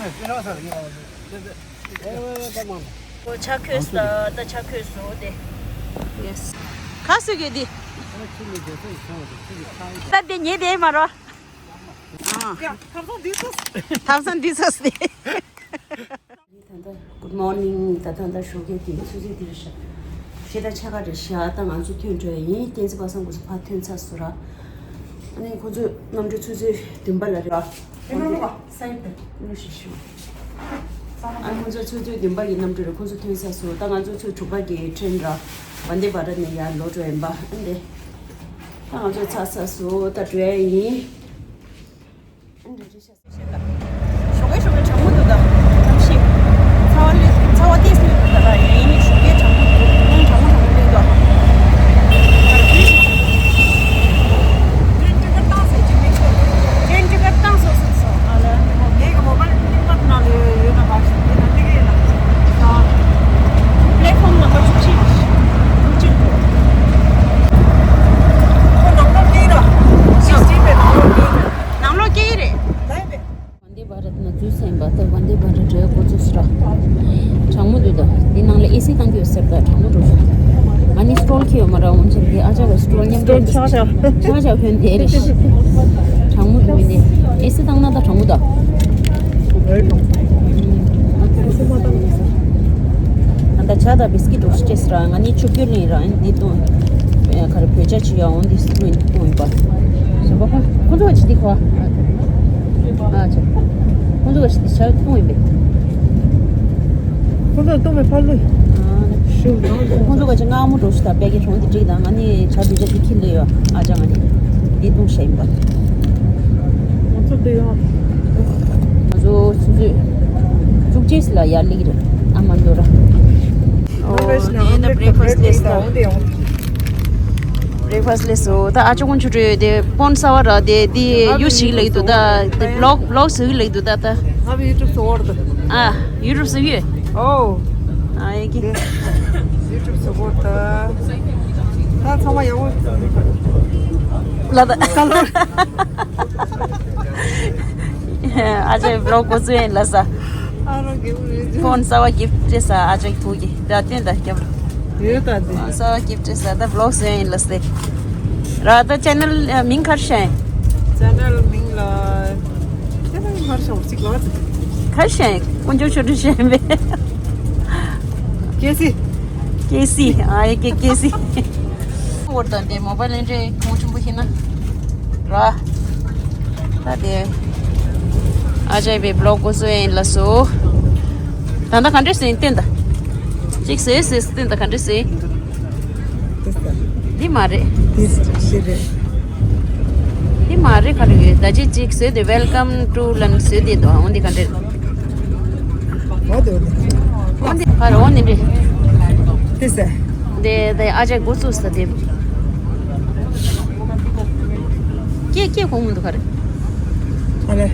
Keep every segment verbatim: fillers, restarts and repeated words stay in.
ཨོ་ཆ་ཁོས་ད་ད་ཆ་ཁོས་སོ་དེ། ཡེས། ཁ་སུ་གི་དེ། ད་དེ་ཉེ་དེ་མ་རོ། ཐབ་ཚང་འདི་སོ་སོ་དེ། Good morning. ད་ད་ད་ཞོགས་ཀས་དེ་ཆུ་ཚོད་འདིར་ཤག་ཤེ་ད་ཆ་ག་རེ་ཤག་ད་ང་ཚོ་ཐོན་འགྲོ་ཡིན། བསྟན་འཛིན་པ་སངས་སྐུ་ཚོ་ཕར་ཐོན་ཚར་སོང་ར། ཨ་ནི་ཁོ་ཚོས་གནམ་གྲུ་ཆུ་ཚོད་བདུན་པ་ལ་རེད་བ། ཨེ་ནོ་ནོ་བ་སའིད་དུ་ནུ་ཤི་ཤུ། ཨ་ཁོ་ཚོ་ཆུ་ཚོད་བདུན་པ་གི་གནམ་གྲུ་རེད། ཁོ་ཚོ་ཐོན་ཚར་སོང་། ད་ང་ཚོ་ཆུ་ཚོད་དྲུག་པ་གི་ཁྲེན་ར་ཝན་དེ་བྷ་རཏ་ནས་ཡར་ལོག་འགྲོ་ཡིན་པ། ཨ་ནི་ད་ང་ཚོ་ཚར་ཚར་སོང་། ད་འགྲོ་ཡ་ཡིན། ཨ་ནི་འགྲོ་ཤག་ཞོགས་ཀས་ཞོགས་ཀས་གྲང་མོ་འདུག་ད། གནམ་གཤིས། ཚ་བ་ལས་ཚ་བ་ཏོག་ཙམ་འདུག་ད་ར། ཡིན་ནའི་ཞོགས་ཀས་གྲང་མོ་འདུག་ཁོང་གྲང་མོ་གྲང་མོ་འདུག་ད། ད་ར་ཕུལ་ཞིག་ཀྲེན་ཊི་ཀེཊ་བཏང་ཟེར་གཅིག་མེད་ཤོག་ཀྲེན་ཊི་ཀེཊ་བཏང་སོང་སོང་སོང་། ཨ་ལ་ངའི་གི་མོ་བཱལ་གླིང་ཀ་ནང་ལ་ཡོད་ན་མ་ཤེས། དེ་ན་དེ་ག་ཡིན་ན། ད་པི་ལེཊ་ཕོམ་ནང་ལ་བཅུ་གཅིག་བཅུ་གཅིག་འདུག་ཁོ་ནང་ལོགས་སྐྱེལ་ར། སིག་སི་ཊིན་པའི་ནང་ལོགས་སྐྱེལ་ར། ནང་ལོགས་སྐྱེལ་གྱི་རེད། ད་ཡིན་པས། ཝན་དེ་བྷ་རཏ་ནང་འཛུལ་ཟིན་པ། ད་ཝན་དེ་བྷ་རཏ་འགྲོ་འགོ་བཙུགས་སོང་ར། གྲང་མོ་འདུག་ད། འདི་ནང་ལ་ཨེ་སི་བཏང་གི་ཡོད་ཟེར། ད་གྲང་མོ་འགྲོ་ཤོག་ང་ནི་སི་ཊོལ་ཁྱེར་ཡོད་མ་ར། འོན་ཀྱང་འདི་ཨ་ཅག་ལ་སི་ཊོལ་མཉམ་སི་ཊོལ་འདྲེས་ཆག་ཆག་ཆག་ཆག་ཁྱོན་དེ་རེད། གྲང་མོ་འདུག་འདི། ཨེ་སི་བཏང་ན་ད་གྲང་མོ་ད། ད་ད་ཇ་དང་བིས་ཀིཊ་འགྲོ་ཤོག་ཅེས་ར། ང་ནི་ཆུ་སྐྱོར་ལེན་ར། འདི་བཏུང་། ག་རེ་བོད་ཇ་ཅིག་ཡོད། འོན་འདི་བཏུང་ཡིན་པ། ཞོགས་པ་ཁོང་ཁོང་ཚོ་ག་ཅིག་འདི་ཁོ། ཨ་ཅག་ཁོང་ཚོ་ག་ཅིག་འདི་ཇ་བཏུང་ཡིན་པས། ཁོང་ཚོ་བཏུང་བའི་ཕར་ལུས། ཁོང་ཚོ་ག་ཅིག་མངར་མོ་འགྲོ་ཤོག་ད་པད་ཀེ་གྲོང་འདི་འགྲིག་ད། ང་ནི་ཇ་བོད་ཇ་འདི་ཁྱེར་ལོས་ཡོད། ཨ་ཅག་ང་ནི་འདི་བཏུང་ཤ་ཡིན་པ། ང་ཚོ་འདི་ཡོད། ང་ཚོ་ཆུ་ཚོད་བཅུ་གཅིག་ལ་ཡར་སླེབས་ཀྱི་རེད། ཨ་མ་འགྲོ་ར། ཨོ་འདི་ད་བྷི་རེག་ཕ་སི་ལེས་ད། བྷི་རེག་ཕ་སི་ལེས་སོ། ད་ཨ་ཅག་ཁོང་ཆུ་ཚོད་དེ་ཕོན་གསར་པ་ར། དེ་དེ་ཡུ་ཞིག་ལེགས་འདུག་ད། དེ་བི་ལོག་བི་ལོག་བཟོ་གི་ལེགས་འདུག་ད་ད། ཨ་ཡུ་ཊུབ་བཟོ་བར་ད། ཨ་ཡུ་ཊུབ་བཟོ་གི་ཡོད། ཨོ། ཨ་ཡེ་གི། ཡུ་ཊུབ་བཟོ་བར་ད། ད་ཚང་མ་ཡག་པོ། ལ་ད། ཨ་ཅག་བི་ལོག་འགོ་བཙུགས་ཡིན་ལ་ས། ཨ་རོ་གི་རེད། ཕོན་གསར་པ་གིབ་སྤྲད་ས། ཨ་ཅག་གི་བུ་གི་ད་སྟོན་ད་སྐྱབས། ཡོད་ད་དེ། ཕོན་གསར་པ་གིབ་སྤྲད་ས། ད་བི་ལོག་བཟོས་ཡིན་ལ་སེ། ར་ད་ཅེ་ནལ་མིང་ག་རེ་བྱས། ཅེ་ནལ་མིང་ལ། ཅེ་ནལ་མིང་ག་རེ་བྱས་ཅིག་ལ། ག་རེ་བྱས། དཀོན་མཆོག་ཆོས་སྒྲོན་བྱས་པས། ཀེ་སི། ཀེ་སི། ཨ་ཡེ་ཀེ་ཀེ་སི། འོར་དང་དེ་མོ་བཱལ་ལེན་ཌི་ཁོང་ཆུང་པོ་ཤེས་ན། ར། ད་དེ། ཨ་ཅག་པའི་བི་ལོག་འགོ་བཟོས་ཡིན་ལ་སོ། ད་ལྟ་ག་འདྲས་ཟིན་སྟོན་ད། གཅིག་ཟོས་ཟོས་སྟོན་ད་ག་འདྲས་ཟིན། འདི་མ་རེད། འདི་ཞིག་རེད། འདི་མ་རེད་ག་རེ་ཡོད། ད་ཅི་གཅིག་ཟོས་དེ་ཝེལ་ཀམ་ཊུ་ལབ་ཟོས་དེ་དོ་འོ་འདི་ག་འདྲས། འོ་དེ་འོ་དེ། འོ་འདི་ག་རེ་འོ་འདི་རེད། དེ་ཟེར། དེ་དེ་ཨ་ཅག་འགོ་བཙུགས་ས་དེ། ཀྱེ་ཀྱེ་གོང་མི་འདུག་ག་རེ། ཨ་ལེ།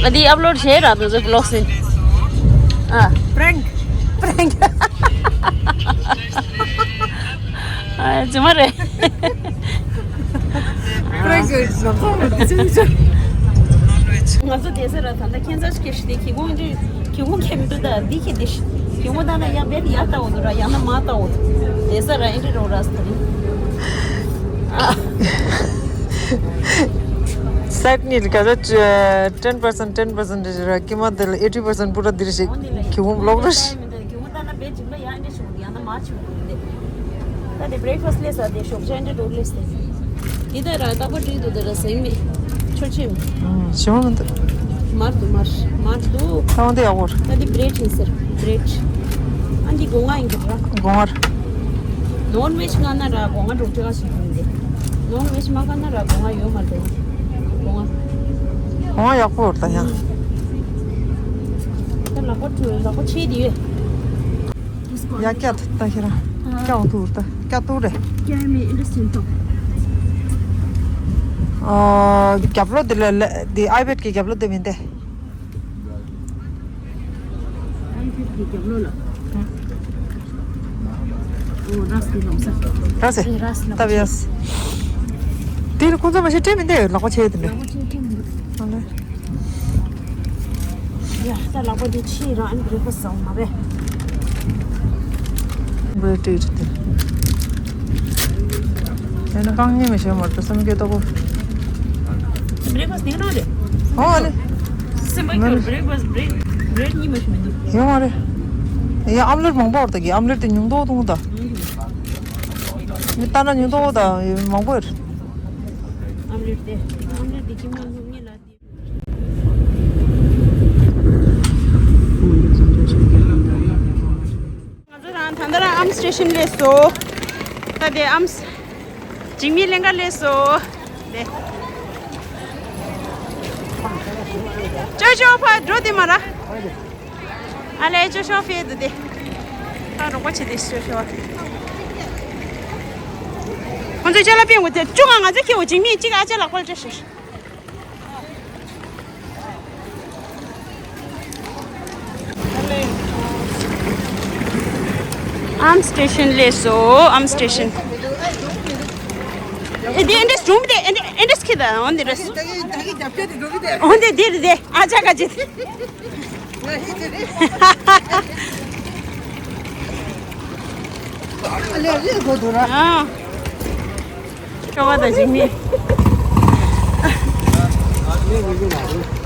ཨ་འདི་ཨབ་ལོཌ་བྱས་ར་དུ་ཟེར་བི་ལོག་ཟིན། ཨ། པྲེང་། པྲེང་། ཨ་རྫུན་མ་རེད། པྲེང་གི་ལམ་སང་ལ་དེ་ཚོ་མི་ཚོ། ང་ཚོ་བསྡད་ས་ར་ད་ལྟ་ཁྱད་མཚར་ཞིག་སྐྱེ་ཞིག་དེ་ཁྱི་གུང་འདི་ཁྱི་གུང་ཁྱེད་མི་འདུག་ད་འདི་ཁྱེད་འདི་ཤི་ཁྱི་གུང་ད་ན་ཡང་བེད་ཡར་ལྟ་འོ་འདུག་ར་ཡང་ན་མར་ལྟ་འོ་འདུག་བསྡད་ས་ར་ཨེ་འདྲི་རོགས་ར་ས་ད་རིང་། སའིཌ་ནི་ག་ཚོད་ten percent ten percent རེད་ར། ཀྱེ་མ་དེ་ལ་eighty percent པུ་ར་འདིར་ཞིག་ཁྱི་གུང་བི་ལོག་ར་ཞིག་ཁྱི་གུང་ད་ན་བེད་འཇིགས་ལ་ཡང་ཨེ་འདྲི་ཞིག་འོ་འདུག་ཡང་ན་མར་ཞིག་འོ་འདུག་དེ། ད་དེ་བྷི་རེག་ཕ་སི་ལས་ས་དེ་ཞོགས་ཇ་ཨེ་འདྲི་རོགས་ལས་ས་དེ། འདི་ད་ར་རྟག་པར་བྲིས་འདུག་དེ་ར་ཟིང་མེད། ཆོ་ཆེམ། ཞི་མ་མི་འདུག་མར་འདུག་མར། མར་འདུག་ད་འོ་འདི་ཡག་པོ་རེད། ད་འདི་བྷི་རེཌ་ཡིན་ཟེར་བྷི་རེཌ། ཨ་འདི་སྒོ་ང་ཡིན་གྱི་ར། སྒོ་ང་རེད། ནོན་ཝེཇ་མངགས་ན་ར་སྒོ་ང་འགྲོ་དུས་ཨ་ཞིག་ཡིན་ཏེ། ནོན་ཝེཇ་མ་མངགས་ན་ར་སྒོ་ང་ཡོད་མ་རེད། སྒོ་ང་། སྒོ་ང་ཡག་པོ་རེད་ད་ཡང་། ད་ལག་པ་འཁྲུ་ལག་པ་ཆད་དེ་ཡོད། ཡ་ཀྱ་ད་ཤི་ར། ཀྱ་འོང་ཐུག་ད་ཀྱ་ཏུ་རེ། ཀྱ་མི་ཨིན་ཏྲེ་སི་ཊིང་ཏོ། ཨ་རྒྱབ་ལོགས་དེ་ལ་ལ་དེ་ཨའི་པེ་ཌི་གི་རྒྱབ་ལོགས་དེ་མིན་ཏེ། ཨའི་པེ་ཌི་གི་རྒྱབ་ལོགས་ལ། ཨོ་རས་དེ་ལོང་ས། རས་སེ། རས་ལོང་ས། ཏབ་ཡས། དེ་ཁོང་ཚོ་མ་ཤེས་སྤྲད་མིན་ཏེ་ལག་པ་ཆེ་དེ་འདྲ། ལག་པ་ཆེ་ཆེ་མིན་འདུག་ཨ་ལེ། ཡ། ད་ལག་པ་འདི་ཕྱིས་རང་ཨན་བྷི་རེག་ཕ་སི་ཊི་བཟོ་མ་རེད། བྷི་རེད་ཊི་ཊི་དེ། ཡང་ན་རྐང་གཉིས་མི་ཤེས་མ་རེད་བསམ་གྱི་ལྟ་བུ། བྷི་རེག་ཕ་སི་ཊི་ནི་རང་རེད། ཨོ་ཨ་ལེ། སིམ་པལ་ཁྱོད་བྷི་རེག་ཕ་སི་ཊི་བྷི་རེད་བྷི་རེད་གཉིས་མ་ཤེས་མི་འདུག་ཡོད་མ་རེད། ཡང་ཨམ་ལེ་ཊི་མང་པོ་ཡོད་ད་གི། ཨམ་ལེ་ཊི་དེ་ཉུང་མདོག་མཐོང་ད། མི་ལྟ་ན་ཉུང་མདོག་ད་མང་པོ་ཡོད། ཨམ་ལེ་ཊི་དེ་ཨམ་ལེ་ཊི་དེ་ཁྱིམ་ནང་སློབ་གཉེར་ལ། ང་ཚོ་རང་ད་ལྟ་རང་ཨམ་སི་ཊེ་ཤན་སླེབས་སོང་། ད་དེ་ཨམ་སི་འཇིགས་མེད་ལྷན་ཁག་སླེབས་སོང་། དེ། ཅོ་ཅོ་ཕར་འགྲོ་དེ་མ་ར། ཨ་ལེ་ཅོ་ཤོ་ཕེ་དུ་དེ། ད་རོགས་པ་བྱེད་དེ་ཅོ་ཤོ། ཁོང་ཚོའི་ཅ་ལག་སྤེལ་འོ་དེ་བཅུ་ང་ང་ཚོ་ཁྱེར་འོ་འཇིགས་མེད་གཅིག་ཨ་ཅག་ལག་པར་སྤྲད་ཤིག་ཨམ་སི་ཊེ་ཤན་སླེབས་སོང་། ཨམ་སི་ཊེ་ཤན། ཨེ་འདི་ཨེ་འདྲས་འབྱུང་དེ་ཨེ་འདྲས་ཨེ་འདྲས་ཁྱེད་ད་འོན་འདི་རེད། འོན་འདི་འདིར་དེ་ཨ་ཅག་ག་ཅི། ཨ། ཤོག་ཨ་དང་འཇིགས་མེད།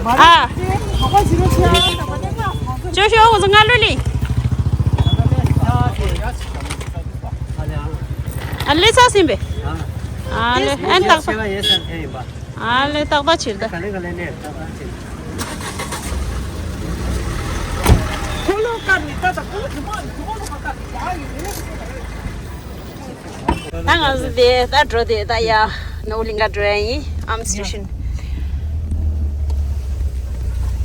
ཨ། ཅོ་ཤོ་ཨོ་ང་ལུ་ལི། ཨ་ལེ་ཚ་སིམ་པེ། ཨ་ལེ་ཨན་ཏག་ཏག་ཨ་ལེ་ཏག་ཏག་ཕྱིར་ད། ད་ང་ཚོ་དེ་ད་འགྲོ་དེ་ད་ཡ་ནོ་ལིང་ག་འགྲོ་ཡ་ཡིན། ཨམ་སི་ཊེ་ཤན།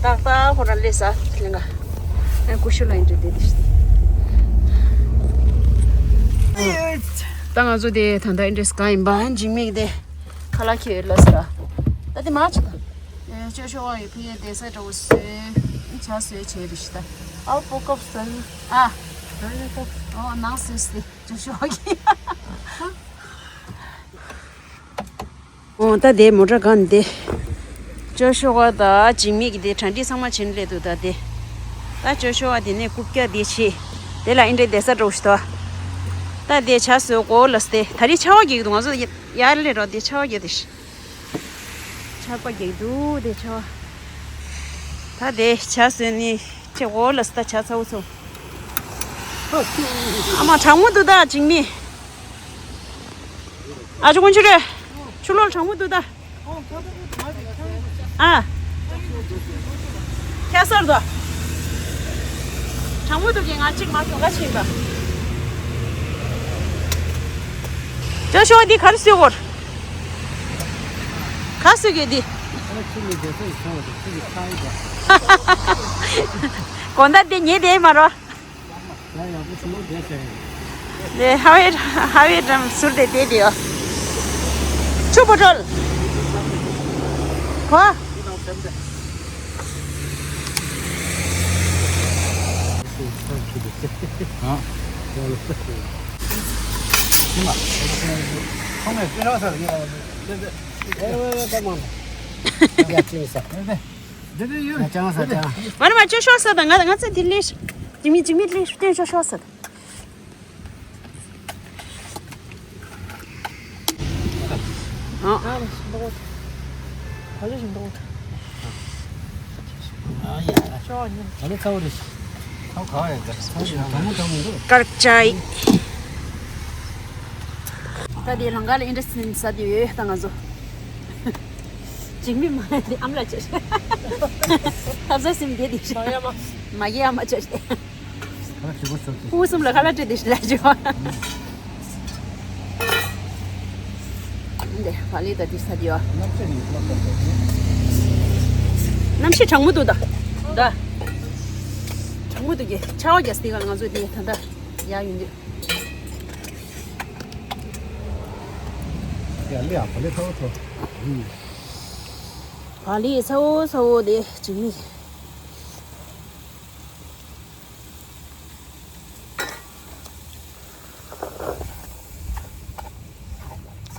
ཏག་ཏག་ཁོ་རང་སླེབས་ས་ལིང་ག་ཨ་ཀུ་ཤུ་ལ་ཡིན་འགྲོ་དེ་དེ་ཤི། ད་ང་ཚོ་དེ་ད་ལྟ་ཨེ་འདྲས་གང་ཡིན་པ་འཇིགས་མེད་དེ་ཁ་ལག་ཁྱེར་ལ་ཟེར། ད་དེ་མ་ཆུ་ད། ཅོ་ཤོ་ཨ་ཡི་ཕི་ཡེ་དེ་ས་འགྲོ་སོན་ཆ་སོན་བྱེད་རེ་ཤི་ད། ཨ་པོ་ཀོབ་སན་ཨ། ཨོ་ནང་སོས་ཏེ་ཅོ་ཤོ་ཨ་ཡི། ཨོ་ད་དེ་མོ་ཊ་གང་དེ། ཅོ་ཤོ་ཨ་ད་འཇིགས་མེད་ཀྱི་དེ་གྲ་སྒྲིག་ཚང་མ་བྱེད་ལས་འདུག་ད་དེ། ད་ཅོ་ཤོ་ཨ་དེ་ནས་རྐུབ་བཀྱག་དེ་བྱེད། དེ་ལ་ཨིན་འདྲེ་དེ་ས་འགྲོ་ཤི་ད། ད་དེ་ཆ་སོས་གོ་ལ་སྟེ་ད་རེས་ཆར་པ་རྒྱག་གི་འདུག་ང་ཚོ་ཡར་སླེབས་རོགས་དེ་ཆར་པ་རྒྱག་དེ་ཤི། ཆར་པ་རྒྱག་འདུག་དེ་ཆར་པ། ད་དེ་ཆ་སོས་ནི་ཆེ་གོ་ལ་སྟ་ཆ་ཚ་བོ་ཚོ། ཨ་མ་གྲང་མོ་འདུག་ད་འཇིགས་མེད། ཨ་ཅོ་ཀུན་ཆུ་རེད། ཆུ་ལོག་གྲང་མོ་འདུག་ད། ཨ། ཁྱད་སར་དོ། གྲང་མོ་འདུག་གི་ང་གཅིག་མ་གྱོང་ཁ་ཕྱིན་པ། ཅོ་ཤོ་འདི་ག་རེ་གསོད་གོ། ག་གསོད་གི་འདི། གོ་ད་འདི་ཉེ་དེ་མ་རོ། ལས་ཧ་ཝེ་ཧ་ཝེ་འགྲམ་ཟུར་དེ་དེ་དེ་ཡོ། ཆུ་བོ་ཀྲོལ། གོ། མ་ནི་མ་ཅོ་ཤོར་ས་དང་ང་ང་ཚོ་དེ་ལས་ཇི་མི་ཇི་མི་ལས་ཤུ་ཏན་ཤོར་ཤོར་ས་དང་། དཀར་ཅའི། ད་དེ་ལང་ཀ་ལ་ཨིན་ཏྲེ་སི་ཏིང་ས་དེ་ཡོད་ད་ང་ཚོ། འཇིགས་མེད་མ་དེ་ཨམ་ལ་ཅོ་ཤོ། ཐབ་ས་སིམ་དེ་དེ་ཤི། མ་གི་ཨ་མ་ཅོ་ཤོ། ཁུ་སུམ་ལ་ཁ་ལ་ཏྲེ་དེ་ཤི་ལ་ཅོ། འདི་བ་ལི་ད་དེ་ས་དེ་ཡོད། གནམ་གཤིས་གྲང་མོ་འདུག་ད། ད། གྲང་མོ་འདུག་གི་ཆར་པ་རྒྱག་སྟེ་ང་ཚོ་དེ་ད་ད། ཡ་ཡིན་དུས། ཡ་ལེ་ཡ་བ་ལེ་ཚ་བོ་ཚོ། བ་ལེ་ཚ་བོ་ཚ་བོ་དེ་འཇིགས་མེད།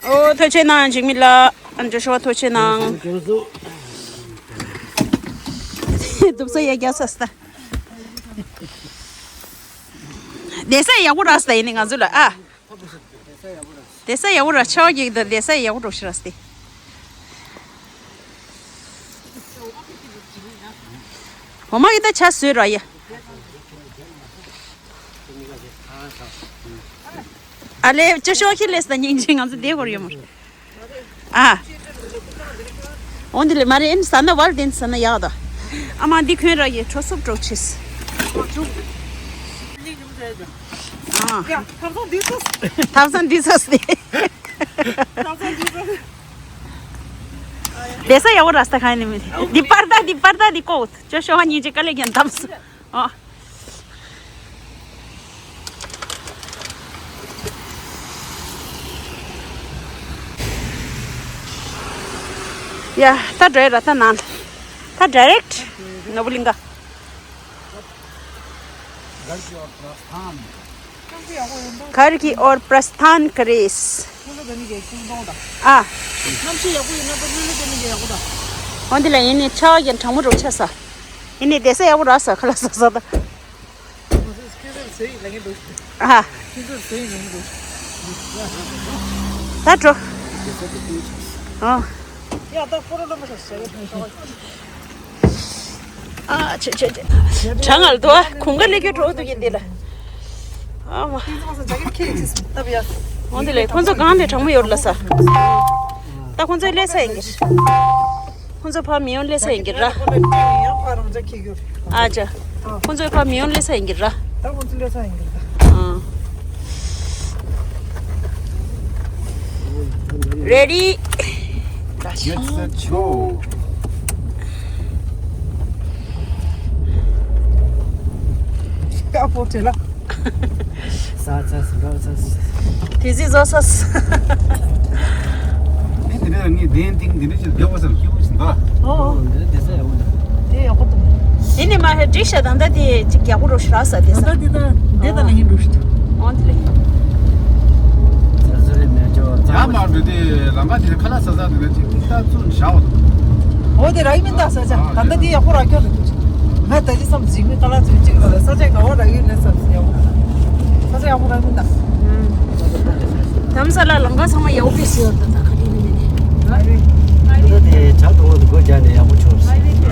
ཨོ་ཐུགས་རྗེ་གནང་འཇིགས་མེད་ལགས། ཨ་འཇོ་ཤོ་བ་ཐུགས་རྗེ་གནང་། འདུག་ས་ཡ་རྒྱ་ས་སྟ། བསྡད་ས་ཡག་པོ་རག་སྟ་ཡིན་ནི་ང་ཚོ་ལ་ཨ། བསྡད་ས་ཡག་པོ་རག་ཆ་བ་གིས་ད་བསྡད་ས་ཡག་པོ་འགྲོ་ཤི་རག་སྟེ། འོ་མ་གི་ད་ཆ་བཟོས་ར་ཡ། ཨ་ལེ་ཅོ་ཤོ་ཁྱི་ལེས་ད་སྙིང་རྗེ་ང་ཚོ་བསྡད་དགོས་ཡོད་མ་རེད། ཨ། འོན་ཏེ་ལེ་མ་རེད་ཨིན་ས་ན་བར་དེན་ས་ན་ཡག་ད། ཨ་མ་འདི་ཁོན་ར་ཡེ་ཁྲོ་སུབ་འགྲོ་ཆེས། ཨ། ཐབ་ཚང་འདི་སོ་སི། ཐབ་ཚང་འདི་སོ་སི། ཐབ་ཚང་འདི་སོ་སི། བསྡད་ས་ཡག་པོ་ར་སྟ་གང་ནི་མི་འདི་པར་ད་འདི་པར་ད་འདི་ཀོ་ཅོ་ཤོ་བ་སྙིང་རྗེ་དཀའ་ལས་ཀྱང་འདམ་སོ། ཨ། ཡ། ད་འགྲོ་ཡ་ར་ད་ནང་། ད་ཌའི་རེག་ཊི་ནོར་བུ་གླིང་ག། घर की ओर प्रस्थान। घर की ओर प्रस्थान करें། ཨ། འོན་ཏེ་ལ་ཡིན་ནི་ཆ་བ་ཡིན་གྲང་མོ་རུ་ཆ་ས། ཡིན་ནི་བསྡད་ས་ཡག་པོ་རག་ས་ཁ་ལག་ཟ་ས་ད། ཨ། ད་འགྲོ། ཨ། ཨ་ཆེ་ཆེ་ཆེ། གྲང་ངར་དུ་ཨ་ཁུང་ག་ལེ་ཁྱོད་གྲོགས་དུ་ཡིན་དེ་ལ། ཨ་མ། འོན་ཏེ་ལེ་ཁོང་ཚོ་གང་ལས་གྲང་མོ་ཡོད་ལ་ས། ད་ཁོང་ཚོའི་ལས་ས་ཡིན་གྱི། ཁོང་ཚོ་ཕ་མི་ཡོང་ལས་ས་ཡིན་གྱི་ར། ཨ་ཅག་ཁོང་ཚོའི་ཕ་མི་ཡོང་ལས་ས་ཡིན་གྱི་ར། ཨ། རེ་ཌི། ཡོད་ས་ཆོ། ཀ་པོ་ཏེ་ལ། ས་ས་ས་ས་ས། དེ་ཟི་ཟོ་ས་ས། ཨེ་དེ་ནས་ངས་གདན་སྟེང་འདི་འདྲ་ཅིག་བརྒྱབ་པ་ཙམ་སྐྱིད་པོ་ཞིག་འདུག་ཨོ། འདི་འདི་ས་ཡག་པོ་འདུག་དེ་ཡག་པོ་འདུག་དེ་ནས་མ་ཧེ་འགྲིག་ཤ་ད་ལྟ་དེ་ཅིག་ཡག་པོ་རོ་ཤི་ར་ས་དེ་ས། ད་འདི་ད་འདི་ད་ལ་ཡིན་འགྲོ་ཤི། ཨོ་དེ་ལ་ཡིན། ཡང་མ་འགྲོ་དེ་ལམ་ཁ་དེ་ཁ་ལག་ཟ་ས་དེ་ལ་ཅིག་ཏིག་ཏག་བཙུགས་བཞག་འོ། འོ་དེ་རག་གི་མིན་ད་ས་ཆ་ད་ལྟ་དེ་ཡག་པོ་རག་ཀྱོག་རེད་འདུག་ང་ད་ཅི་བསམ་ཟིག་མི་ཁ་ལག་ཚོས་གཅིག་ལ་ས་ཆ་ག་བ་རག་ཡོད་ནས་བསམ་ཟིག་ཡག་པོ་ས་ཆ་ཡག་པོ་རག་མིན་ད། དམ་ས་ལ་ལམ་ཁ་ཚང་མ་ཡག་པོ་ཕེ་སི་ཡོད་ད་ད་ག་དེ་མིན་ནས། ད་དེ་བྱ་དུང་བ་དུ་སྒོ་རྒྱག་ནས་ཡག་པོ་བྱུང་སོང་།